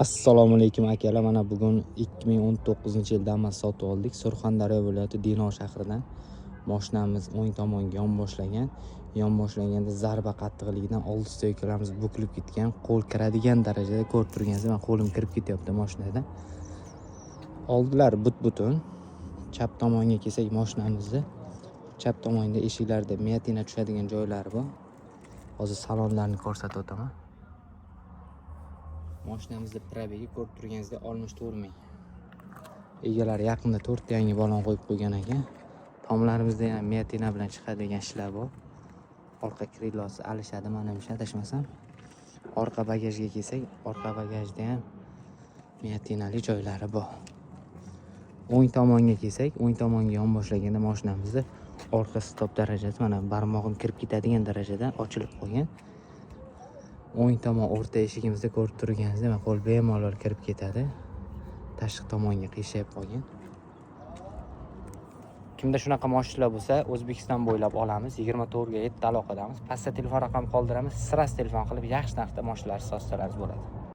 Assalomu alaykum, akalar. Mana bugun 2019-yil Damas sotib oldik. Surxondaryo viloyati, Denov shahridan. Moshinamiz o'ng tomonga yon boshlagan. Yon boshlaganda zarba qattiqligidan oldi стойка larimiz bukilib ketgan. Qo'l kiradigan darajada, ko'rib turganingizdek, mana qo'lim kirib ketyapti moshinada. Oldilar but-butun. Chap tomonga kelsak, moshinamizni chap tomonda eshiklarda вмятина tushadigan joylari bor. Hozir salonlarni ko'rsatib o'taman. Moshinamizni пробег i, ko'rib turganingizdek, 64 ming. Egalari yaqinda to'rtta yangi balon qo'yib qo'ygan ekan. Tomlarimizda ham вмятина bilan chiqadigan ishlar bor. Orqa крыло si alishadi, manimcha, adashmasam. Orqa bagajga kelsak, orqa bagajda ham вмятина li joylari bor. O'ng tomonga kelsak, o'ng tomonga yon boshlaganda moshinamizni orqa stop darajasi, mana, barmog'im kirib ketadigan darajada ochilib qolgan. O'ng tomon o'rta eshigimizda, ko'rib turganingizdek, mana, qo'l bemalol kirib ketadi. Tashqi tomonga qiyshayib qolgan. Kimda shunaqa moshinalar bo'lsa, O'zbekiston bo'ylab olamiz. 24 ga 7 aloqadamiz. Pastda telefon raqami qoldiramiz. Сразу telefon qilib, yaxshi narxda moshinalarni sotsalarimiz bo'ladi.